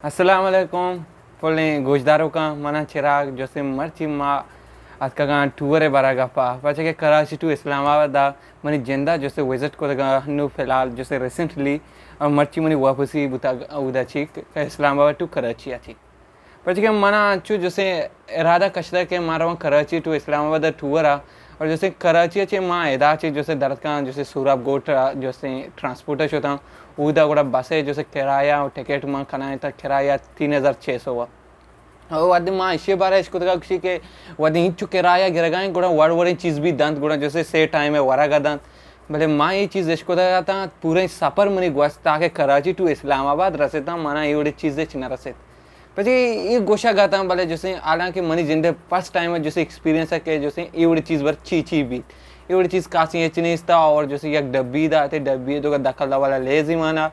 السلام علیکم پلیں گوشداروکاں، من آں چراگ۔ جوسے مرچی ما اتکگاں ٹور ءِ بارا گپا، پرچا کہ کراچی ٹو اسلام آباد ءَ منی جند ءَ جوسے وزٹ کتگا نو فی الحال جوسے ریسنٹلی، اور مرچی منی واپسی بوتگ اودا چی کہ اسلام آباد ٹو کراچی ءَ چی۔ پرچا کہ من ءَ انچو جوسے ارادہ کشتگ کہ ما رواں کراچی ٹو اسلام آباد ءِ ٹور ءَ، اور جوسے کراچی ءَ چہ ما ادا چہ جوسے درتکاں جوسے سوراب گوٹ ءَ جوسے ٹرانسپورٹ ءَ شتاں، اودا گڑا بس ءِ جوسے کرایہ و ٹکٹ ما کنائیں تا کرایہ تین ہزار چھ سو ءَ۔ او وھدے ما ایشی بارہ اش کتگا گوشی کہ وھدے انچو کرایہ گرگائیں گڑا وڑ وڑیں چیز بھی دنت، گڑا جوسے سے ٹائم ءَ ورگ ءَ دنت۔ بلے ما اے چیز اش کتگ اتاں، پوریں سفر منی گوست تاکہ کراچی ٹو اسلام آباد رسیتاں، منا اے وڑیں چیز اچ نہ رسیت۔ پچے اے گوشگ اتاں، بلے جوسے حالانکہ منی جند ءِ فرسٹ ٹائم ءَ جوسے ایکسپیرینس ءَ کہ جوسے اے وڑیں چیز بر چی چی بیت، اے وڑیں چیز کاسیں ہچ نیست ءَ، اور جوسے یک ڈبی داتے، ڈبی ءِ توکا دہ کلدار والا لیز ایمان ءَ،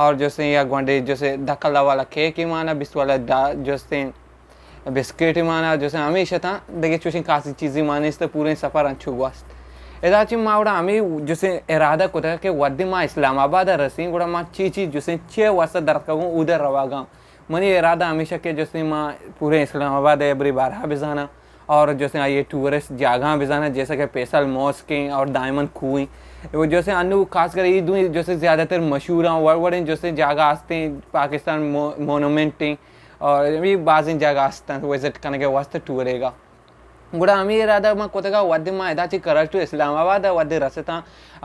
اور جوسے یک گونڈے جوسے دہ کلدار والا کیک ایمان ءَ، بیست والا دا جوسے بسکٹ ایمان ءَ، جوسے ہمیش اتاں، دگہ چوشیں کاسیں چیزے مان نیست، پوریں سفر انچو گوست۔ ادا چہ ما وڑا ہمے جوسے ارادہ کتگ کہ وھدے ما اسلام آباد ءَ رسیں گڑا ما چی چی جوسے چی واسطہ درتکگوں اودا رواگاں۔ منی ارادہ ہمیش ءَ کہ جوسے ما پورے اسلام آباد ءِ ابری بارہ بزاناں، اور جوسے آئی ٹورسٹ جاگہاں بزاناں، جیسا کہ فیصل ماسک ایں اور دائمن کوہ ایں۔ وہ جوسے انو خاص کر اے دوئیں جوسے زیادہ تر مشہور ایں، وڑ وڑیں جوسے جاگہ ہستیں، پاکستان مو-، مونومنٹ ایں، اور بھی بازیں جاگہ ہستاں وزٹ کنگ ءِ واسطہ ٹور ءِ گا۔ گڑا ہمے ارادہ ما کتگا، وھدے ما ادا چہ کراچی ٹو اسلام آباد ءَ وھدے رستاں،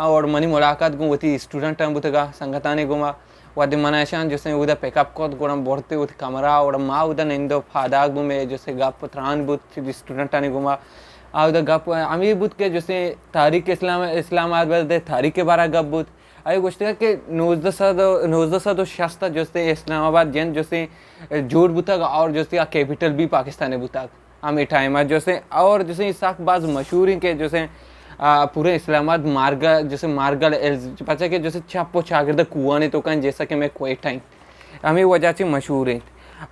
اور منی ملاقات گوں وتی اسٹوڈنٹاں بوتگا، سنگتانی گوما۔ وھدے منا اشاں جوسے اودا پک اپ کت، گڑا برتے وتی کمرہ، اور ما اودا نند و پاداگ بوم، مئے جوسے گپ و تران بوت اسٹوڈنٹانی گوما۔ آ اودا گپ ہمے بوت کہ جوسے تاریخ اسلام، اسلام آباد ءِ تاریخ ءِ بارا گپ بوت۔ آئی گوشتگ کہ نوزدہ سد و، نوزدہ سد و شست ءَ جوسے اسلام آباد جند جوسے جوڑ بوتگ، اور جوسے آ کیپیٹل بھی پاکستان ءِ بوتگ۔ ہمے ٹائم ءَ جوسے، اور جوسے سک باز مشہور ایں کہ جوسے، آ، پورے اسلام آباد مارگل، جوسے مارگل ہلز، پرچا کہ جوسے چپ و چاگرد کوہانی توکا ایں، جیسا کہ مئے کوئٹہ ایں، ہمے وجہ چہ مشہور ایں۔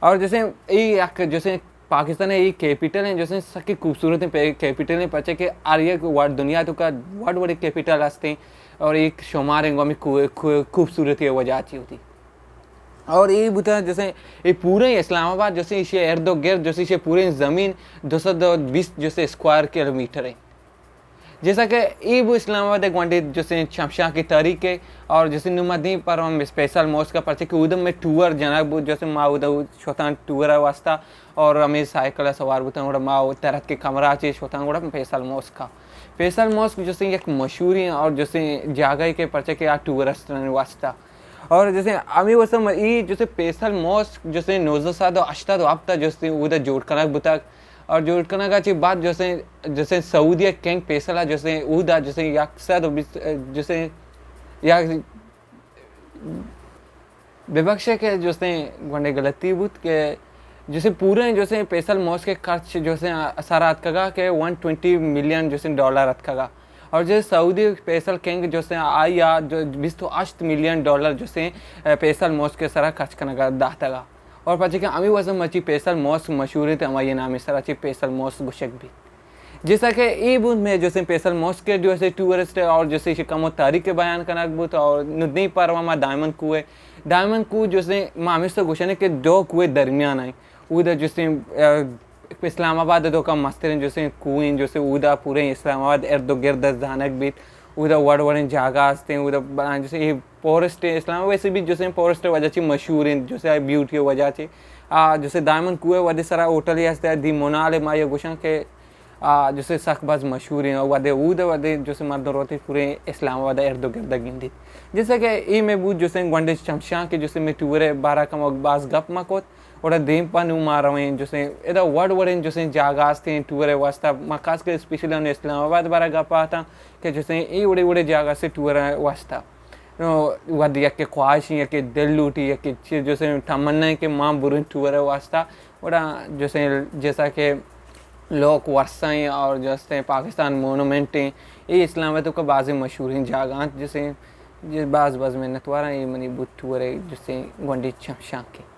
اور جوسے اے یک جوسے پاکستان ءِ اے کیپیٹل ایں، جوسے سکی خوبصورت ایں پے-، کیپیٹل ایں، پرچا کہ ہر یک وڑ دنیا توکا وڑ وڑیں کیپیٹل ہستیں، اور اے شمار ایں گوں ہمے کو-، کو-، خوبصورتی ءِ وجہ چہ ہوتی۔ اور اے بوتا جوسے اے پورے اسلام آباد جوسے ایشی ارد و گرد جوسے ایشی پورے زمین دو سد و بیست جوسے اسکوائر کلومیٹر ایں۔ جیسا کہ اے بو اسلام آباد ءِ گونڈیں جوسے چمشانکی تاریخ ءِ، اور جوسے نوں ما دیم پر ہم فیصل ماسک ءَ، پرچا کہ اودا مئے ٹور جنگ بوت، جوسے ما اودا شتاں ٹور ءِ واسطہ، اور ہمے سائیکل ءَ سوار بوتاں، گڑا ما درتکیں کمرہ چہ شتاں گڑا فیصل ماسک ءَ۔ فیصل ماسک جوسے یک مشہوریں اور جوسے جاگہے کہ پرچا کہ آ ٹورسٹانی واسطہ اور جوسے ہمے واسطہ م-، اے جوسے فیصل ماسک جوسے نوزدہ سد و ہشتاد و ہفت ءَ جوسے اودا جوڑ کنگ بوتگ، اور جوڑ کنگ ءَ چہ بعد جوسے، جوسے سعودی ءِ کنگ فیصل ءَ جوسے اودا جوسے یک سد و بیست، جوسے یک، ببخشے کہ جوسے گونڈے غلطی بوت کہ جوسے پورے جوسے فیصل ماسک ءِ خرچ جوسے سرا اتکگا کہ ون ٹوئنٹی ملین جوسے ڈالر اتکگا۔ اور جو سعودی فیصل کنگ جوسے آئی ءَ جو بیست و ہشت ملین ڈالر جوسے، اے، فیصل ماسک ءِ سرا خرچ کنگا داتگا۔ اور پرچا کہ ہمے واسطہ مرچی فیصل ماسک مشہور ایں، ہمائی نام ءِ سرا چہ فیصل ماسک گوشگ بیت۔ جیسا کہ اے بود مئے جوسے فیصل ماسک ءِ جوسے ٹورسٹ اور جوسے ایشی کمو تاریخ ءِ بیان کنگ بوت، اور نوں دیم پر ما دائمن کوہ ءَ، دائمن کوہ جوسے ما ہمیش گوشنے کہ دو کوہ ءِ درمیان ایں۔ اودا جوسے، اے، اسلام آباد ءِ توکا مستریں جوسے کوہ ایں، جوسے اودا پورے اسلام آباد ارد و گرد ءَ زانگ بیت۔ اودا وڑ وڑیں جاگہ ہستیں، اودا بلاہیں جوسے اے فارسٹ ایں، اسلام آباد ویسے بھی جوسے فارسٹ ءِ وجہ چہ مشہور ایں، جوسے بیوٹی ءِ وجہ چہ۔ آ، جوسے دائمن کوہ ءِ وھدے سرا ہوٹلے ہست، دی منال ءَ ما یہ گوشاں کہ، آ، جوسے سک باز مشہور ایں۔ وھدے اودا وھدے جوسے مردم روتی پورے اسلام آباد ءِ ارد و گرد ءَ گندیت۔ جیسا کہ اے مئے بود جوسے گونڈیں چمشانکے جوسے مئے ٹور ءِ بارا کمو باز گپ ما کت۔ اوڑا دیم پہ نوں ما رویں جوسے ادا وڑ وڑیں جوسے جاگہ ہستیں ٹور ءِ واسطہ، ما خاص کر اسپیشلی انوں اسلام آباد ءِ بارا گپ اتاں کہ جوسے اے وڑے وڑے جاگہ ہستیں ٹور ءِ واسطہ۔ نوں وھدے یکے خواہش ایں، یکے دل لوٹی، یکے چی جوسے تمنا ایں کہ ما بریں ٹور ءِ واسطہ۔ اوڑا جوسے جیسا کہ لوک ورثہ ایں اور جوسے پاکستان مونومنٹ ایں، اے اسلام آباد ءِ توکا بازیں مشہوریں جاگہ انت، جوسے باز باز منت واراں، اے منی بود ٹور ءِ جوسے گونڈیں چمشانکے۔